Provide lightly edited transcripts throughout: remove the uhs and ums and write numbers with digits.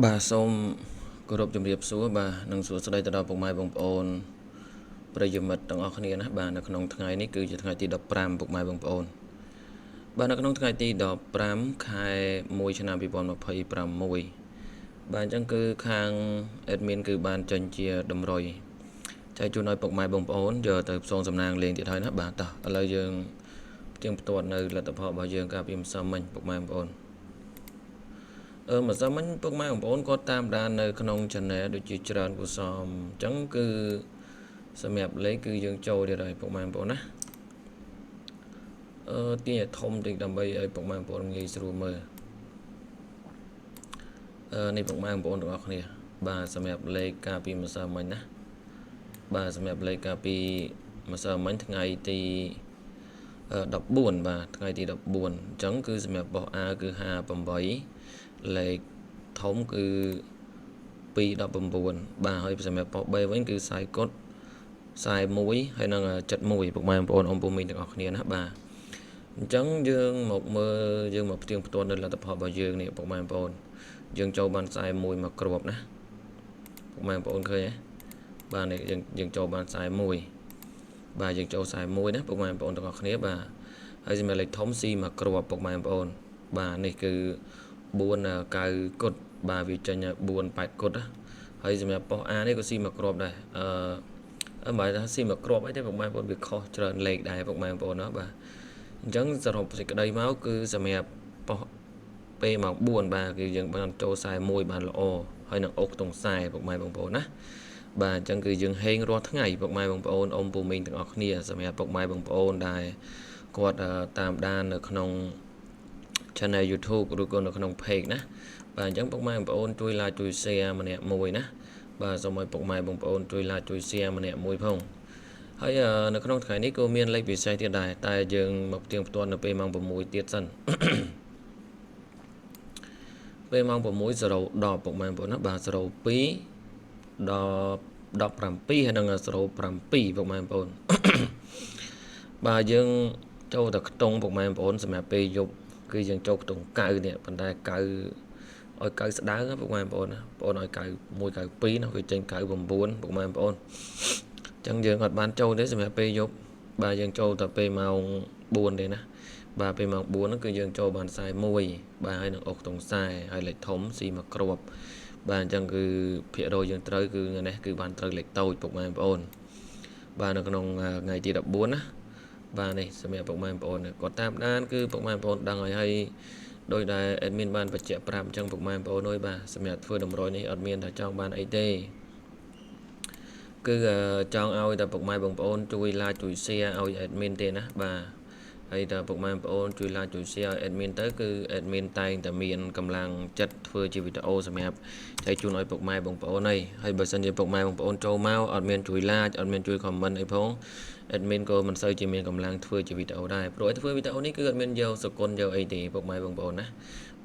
បាទសូមគោរពជម្រាបសួរបាទនិងសួស្តីទៅដល់ពុកម៉ែបងប្អូនប្រិយមិត្តទាំងអស់គ្នាណាបាទនៅក្នុងថ្ងៃនេះគឺជាថ្ងៃទី15ពុកម៉ែបងប្អូនបាទនៅក្នុងថ្ងៃទី15ខែ1ឆ្នាំ2026បាទអញ្ចឹងគឺខាង admin គឺបានចេញជាតម្រុយចែកជូនឲ្យពុកម៉ែបងប្អូនយកទៅផ្សងសំណាងលេងទៀតហើយណាបាទតោះឥឡូវយើងផ្ទៀងផ្ទាត់នៅលទ្ធផលរបស់យើងកាលពីម្សិលមិញពុកម៉ែបងប្អូនអឺម្សិលមិញពុកម៉ែបងប្អូនគាត់តាមដាននៅក្នុង channel ដូចជាច្រើនគួសមអញ្ចឹងគឺសម្រាប់លេខគឺយើងចូលទៀតហើយពុកម៉ែបងប្អូនណាអឺទាញឲ្យធំតិចដើម្បីឲ្យពុកម៉ែបងប្អូនងាយស្រួលមើលអឺនេះពុកម៉ែបងប្អូនទាំងអស់គ្នាបាទសម្រាប់លេខកាលពីម្សិលមិញណាបាទសម្រាប់លេខកាលពីម្សិលមិញថ្ងៃទី14បាទថ្ងៃទី14អញ្ចឹងគឺសម្រាប់បោះ A គឺ58លេខធំគឺ219បាទហើយសម្រាប់ប៉ុស្តិ៍ B វិញគឺខ្សែគុត41ហើយនិង71ពុកម៉ែបងប្អូនអ៊ំពូមីងទាំងអស់គ្នាណាបាទអញ្ចឹងយើងមកមើលយើងមកផ្ទៀងផ្ទាត់នៅលទ្ធផលរបស់យើងនេះពុកម៉ែបងប្អូនយើងចូលបាន41មកគ្រាប់ណាពុកម៉ែបងប្អូនឃើញទេបាទនេះយើងយើងចូលបាន41បាទយើងចូល41ណាពុកម៉ែបងប្អូនទាំងអស់គ្នាបាទហើយសម្រាប់លេខធំ C មកគ្រាប់ពុកម៉ែបងប្អូនបាទនេះគឺ4 9គុតបាទវាចេញ4 8គុតណាហើយសម្រាប់ប៉ុស្តិ៍ A នេះក៏ស៊ីមកគ្រាប់ដែរអឺអឺមិនថាស៊ីមកគ្រាប់អីទេពុកម៉ែបងប្អូនវាខុសច្រើនលេខដែរពុកម៉ែបងប្អូនណាបាទអញ្ចឹងសរុបសេចក្តីមកគឺសម្រាប់ប៉ុស្តិ៍ពេលម៉ោង4បាទគឺយើងបានចូល41បានល្អហើយនឹងអុកតុងខ្សែពុកម៉ែបងប្អូនណាបាទអញ្ចឹងគឺយើងហេងរាល់ថ្ងៃពុកម៉ែបងប្អូនអ៊ំពូមីងទាំងអស់គ្នាសម្រាប់ពុកម៉ែបងប្អូនដែលគាត់តាមដាននៅក្នុង channel YouTube ឬក៏នៅក្នុង page ណាបាទអញ្ចឹងពុកម៉ែបងប្អូនជួយ like ជួយ share ម្នាក់មួយណាបាទសូមឲ្យពុកម៉ែបងប្អូនជួយ like ជួយ share ម្នាក់មួយផងហើយនៅក្នុងថ្ងៃនេះក៏មានលេខពិសេសទៀតដែរតែយើងមកផ្ទៀងផ្ទាត់នៅពេលម៉ោង6ទៀតសិនពេលម៉ោង6 010ពុកម៉ែបងប្អូនណាបាទ02ដល់17ហើយនិង07ពុកម៉ែបងប្អូនបាទយើងចូលតែខ្ទង់ពុកម៉ែបងប្អូនសម្រាប់ពេលយប់គឺយើងចូលខ្ទង់9នេះប៉ុន្តែ9ឲ្យ9ស្ដើងពុកម៉ែបងប្អូនណាបងប្អូនឲ្យ9 1 92ណាវាចេញ99ពុកម៉ែបងប្អូនអញ្ចឹងយើងអត់បានចូលទេសម្រាប់ពេលយប់បាទយើងចូលតែពេលម៉ោង4ទេណាបាទពេលម៉ោង4ហ្នឹងគឺយើងចូលបាន41បាទហើយនឹងអុកខ្ទង់ខ្សែហើយលេខធំស៊ីមកគ្រាប់បាទអញ្ចឹងគឺភាគរយយើងត្រូវគឺថ្ងៃនេះគឺបានត្រូវលេខតូចពុកម៉ែបងប្អូនបាទនៅក្នុងថ្ងៃទី14ណាបាទនេះសម្រាប់ពុកម៉ែបងប្អូនគាត់តាមដានគឺពុកម៉ែបងប្អូនដឹងហើយហើយដោយដែល admin បានបញ្ជាក់ប្រាប់អញ្ចឹងពុកម៉ែបងប្អូនអើយបាទសម្រាប់ធ្វើតម្រុយនេះអត់មានថាចង់បានអីទេគឺចង់ឲ្យតែពុកម៉ែបងប្អូនជួយ like ជួយ share ឲ្យ admin ទេណាបាទហើយតើពុកម៉ែបងប្អូនជួយ like ជួយ share ឲ្យ admin ទៅគឺ admin តែងតែមានកម្លាំងចិត្តធ្វើជាវីដេអូសម្រាប់ចែកជូនឲ្យពុកម៉ែបងប្អូនហើយហើយបើសិនជាពុកម៉ែបងប្អូនចូលមកអត់មានជួយ like អត់មានជួយ comment អីផង admin ក៏មិនសូវជាមានកម្លាំងធ្វើជាវីដេអូដែរព្រោះឲ្យធ្វើវីដេអូនេះគឺអត់មានយកសគុណយកអីទេពុកម៉ែបងប្អូនណា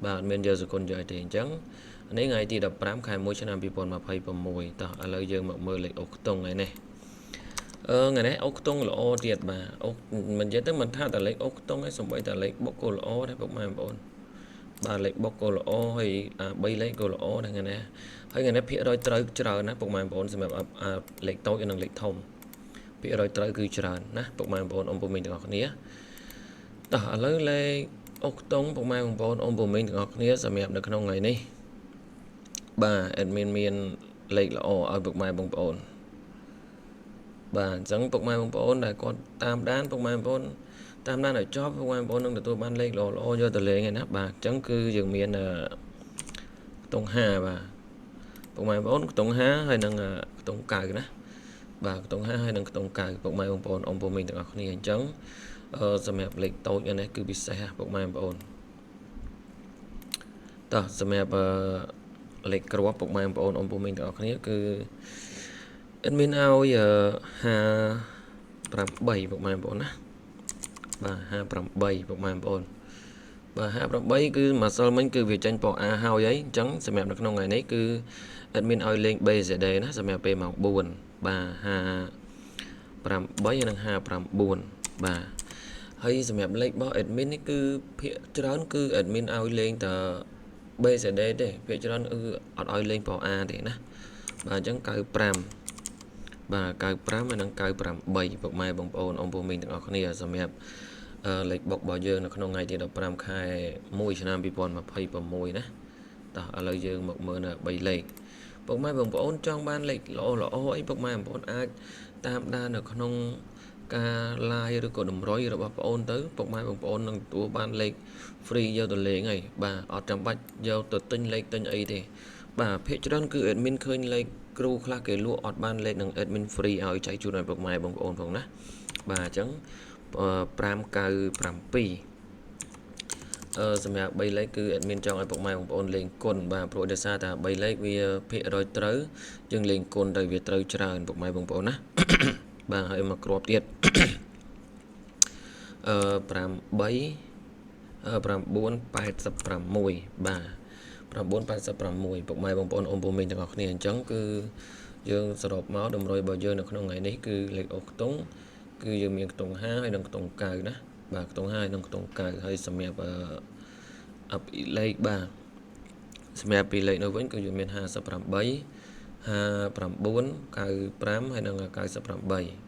បាទអត់មានយកសគុណយកអីទេអញ្ចឹងនេះថ្ងៃទី15ខែ1ឆ្នាំ2026តោះឥឡូវយើងមកមើលលេខអូខ្ទង់ថ្ងៃនេះអឺថ្ងៃនេះអូខ្ទង់ល្អទៀតបាទអូមិននិយាយទៅមិនថាតែលេខអូខ្ទង់ឯងសំបីតែលេខបុកក៏ល្អដែរពុកម៉ែបងប្អូនបាទលេខបុកក៏ល្អហើយអា3លេខក៏ល្អដែរថ្ងៃនេះហើយថ្ងៃនេះភាគរយត្រូវច្រើនណាពុកម៉ែបងប្អូនសម្រាប់លេខតូចនិងលេខធំភាគរយត្រូវគឺច្រើនណាពុកម៉ែបងប្អូនអ៊ំពូមីងទាំងអស់គ្នាតោះឥឡូវលេខអុកតុងពុកម៉ែបងប្អូនអ៊ំពូមីងទាំងអស់គ្នាសម្រាប់នៅក្នុងថ្ងៃនេះបាទ admin មានលេខល្អឲ្យពុកម៉ែបងប្អូនបាទអញ្ចឹងពុកម៉ែបងប្អូនដែលគាត់តាមដានពុកម៉ែបងប្អូនតាមដានឲ្យចប់ពុកម៉ែបងប្អូននឹងទទួលបានលេខល្អល្អយកទៅលេងឯណាបាទអញ្ចឹងគឺយើងមានខ្ទង់5បាទពុកម៉ែបងប្អូនខ្ទង់5ហើយនិងខ្ទង់9ណាបាទខ្ទង់5ហើយនិងខ្ទង់9ពុកម៉ែបងប្អូនអ៊ំពូមីងទាំងអស់គ្នាអញ្ចឹងសម្រាប់លេខតូចនេះគឺពិសេសពុកម៉ែបងប្អូនតោះសម្រាប់លេខគ្រាប់ពុកម៉ែបងប្អូនអ៊ំពូមីងទាំងអស់គ្នាគឺ admin ឲ្យ58ពុកម៉ែបងប្អូនណាបាទ58ពុកម៉ែបងប្អូនបាទ58គឺម្សិលមិញគឺវាចេញពណ៌ A ហើយអីអញ្ចឹងសម្រាប់នៅក្នុងថ្ងៃនេះគឺ admin ឲ្យលេង BCD ណាសម្រាប់ពេលម៉ោង4បាទ58និង59បាទហើយសម្រាប់លេខរបស់ admin នេះគឺភាគច្រើនគឺ admin ឲ្យលេងតែ BCD ទេភាគច្រើនគឺអត់ឲ្យលេងប៉ុស្តិ៍ A ទេណាបាទអញ្ចឹង95បាទ95ហើយនិង98ពុកម៉ែបងប្អូនអ៊ំពូមីងទាំងអស់គ្នាសម្រាប់លេខបុករបស់យើងនៅក្នុងថ្ងៃទី15ខែ1ឆ្នាំ2026ណាតោះឥឡូវយើងមកមើលនៅ3លេខពុកម៉ែបងប្អូនចង់បានលេខល្អល្អអីពុកម៉ែបងប្អូនអាចតាមដាននៅក្នុងការ live ឬក៏តម្រុយរបស់បងប្អូនទៅពុកម៉ែបងប្អូននឹងទទួលបានលេខ free យកទៅលេងហើយបាទអត់ចាំបាច់យកទៅទិញលេខទិញអីទេបាទភាគច្រើនគឺ admin ឃើញលេខគ្រូខ្លះគេលក់អត់បានលេខនឹង admin free ឲ្យចែកជូនឲ្យពុកម៉ែបងប្អូនផងណាបាទអញ្ចឹង597សម្រាប់3លេខគឺ admin ចង់ឲ្យពុកម៉ែបងប្អូនលេងគុណបាទព្រោះដោយសារតែ3លេខវាភាគរយត្រូវយើងលេងគុណទៅវាត្រូវច្រើនពុកម៉ែបងប្អូនណាបាទហើយមកគ្រាប់ទៀត8 986បាទ986ពុកម៉ែបងប្អូនអ៊ំពូមីងទាំងអស់គ្នាអញ្ចឹងគឺយើងសរុបមកតម្រុយរបស់យើងនៅក្នុងថ្ងៃនេះគឺលេខអូខ្ទង់គឺយើងមានខ្ទង់5ហើយនិងខ្ទង់9ណាបាទខ្ទង់5ហើយនិងខ្ទង់9ហើយសម្រាប់អភិលេខបាទសម្រាប់ពីលេខនោះវិញគឺយើងមាន58 59 95ហើយនិង98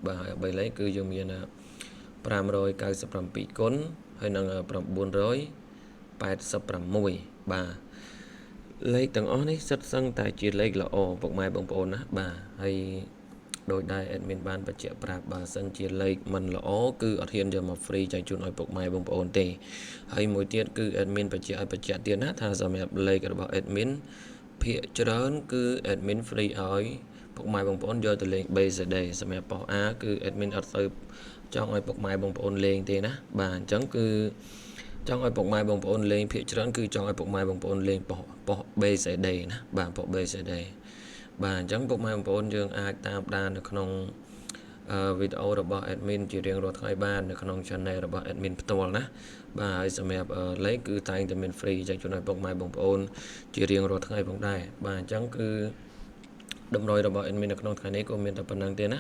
បាទហើយ3លេខគឺយើងមាន597គុណហើយនិង986បាទលេខទាំងអស់នេះសិតសឹងតែជាលេខល្អពុកម៉ែបងប្អូនណាបាទហើយដោយដែរ admin បានបញ្ជាក់ប្រាប់បើសិនជាលេខមិនល្អគឺអត់ហ៊ានយកមក free ចែកជូនឲ្យពុកម៉ែបងប្អូនទេហើយមួយទៀតគឺ admin បញ្ជាក់ឲ្យបញ្ជាក់ទៀតណាថាសម្រាប់លេខរបស់ admin ភាគច្រើនគឺ admin free ឲ្យពុកម៉ែបងប្អូនយកទៅលេង BCD សម្រាប់ប៉ុស្តិ៍ A គឺ admin អត់សូវចង់ឲ្យពុកម៉ែបងប្អូនលេងទេណាបាទអញ្ចឹងគឺចង់ឲ្យពុកម៉ែបងប្អូនលេងភាគច្រើនគឺចង់ឲ្យពុកម៉ែបងប្អូនលេងប៉ុស្តិ៍ប៉ុស្តិ៍ BCD ណាបាទប៉ុស្តិ៍ BCD បាទអញ្ចឹងពុកម៉ែបងប្អូនយើងអាចតាមដាននៅក្នុងវីដេអូរបស់ admin ជារៀងរាល់ថ្ងៃបាននៅក្នុង channel របស់ admin ផ្ទាល់ណាបាទហើយសម្រាប់លេខគឺតែងតែមាន free ចែកជូនឲ្យពុកម៉ែបងប្អូនជារៀងរាល់ថ្ងៃផងដែរបាទអញ្ចឹងគឺតម្រុយរបស់ admin នៅក្នុងថ្ងៃនេះក៏មានតែប៉ុណ្្នឹងទេណា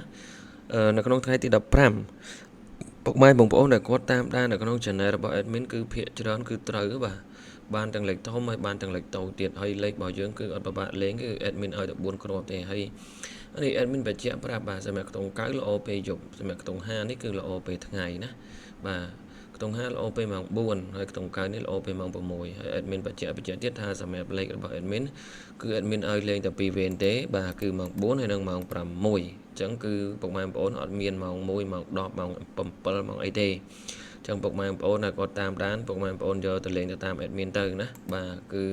នៅក្នុងថ្ងៃទី15ពុកម៉ែបងប្អូនដែលគាត់តាមដាននៅក្នុង channel របស់ admin គឺភាគច្រើនគឺត្រូវបាទបានទាំងលេខធំហើយបានទាំងលេខតូចទៀតហើយលេខរបស់យើងគឺអត់ពិបាកលេងគឺ admin ឲ្យតែ4គ្រាប់ទេហើយនេះ admin បញ្ជាក់ប្រាប់បាទសម្រាប់ខ្ទង់9ល្អពេលយប់សម្រាប់ខ្ទង់5នេះគឺល្អពេលថ្ងៃណាបាទខ្ទង់5ល្អពេលម៉ោង4ហើយខ្ទង់9នេះល្អពេលម៉ោង6ហើយ admin បញ្ជាក់បញ្ជាក់ទៀតថាសម្រាប់លេខរបស់ admin គឺ admin ឲ្យលេងតែ2វេនទេបាទគឺម៉ោង4ហើយនិងម៉ោង6អញ្ចឹងគឺពុកម៉ែបងប្អូនអត់មានម៉ោង1ម៉ោង10ម៉ោង7ម៉ោងអីទេចឹងពុកម៉ែបងប្អូនដែលគាត់តាមដានពុកម៉ែបងប្អូនយកទៅលេងទៅតាម admin ទៅណាបាទគឺ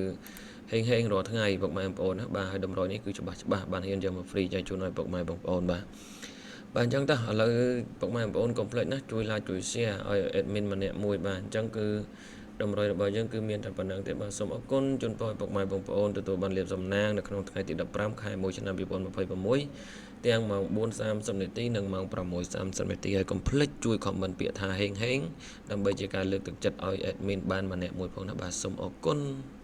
ហេងហេងរាល់ថ្ងៃពុកម៉ែបងប្អូនណាបាទហើយតម្រុយនេះគឺច្បាស់ច្បាស់បានហ៊ានយកមក free ចែកជូនឲ្យពុកម៉ែបងប្អូនបាទបាទអញ្ចឹងតោះឥឡូវពុកម៉ែបងប្អូនកុំភ្លេចណាជួយ like ជួយ share ឲ្យ admin ម្នាក់មួយបាទអញ្ចឹងគឺតម្រុយរបស់យើងគឺមានតែប៉ុណ្្នឹងទេបាទសូមអរគុណជូនពរឲ្យពុកម៉ែបងប្អូនទទួលបានលាភសំណាងនៅក្នុងថ្ងៃទី15ខែ1ឆ្នាំ2026ទាំងម៉ោង4:30នាទីនិងម៉ោង6:30នាទីហើយកុំភ្លេចជួយ comment ពាក្យថាហេងហេងដើម្បីជាការលើកទឹកចិត្តឲ្យ admin បានម្នាក់មួយផងណាបាទសូមអរគុណ។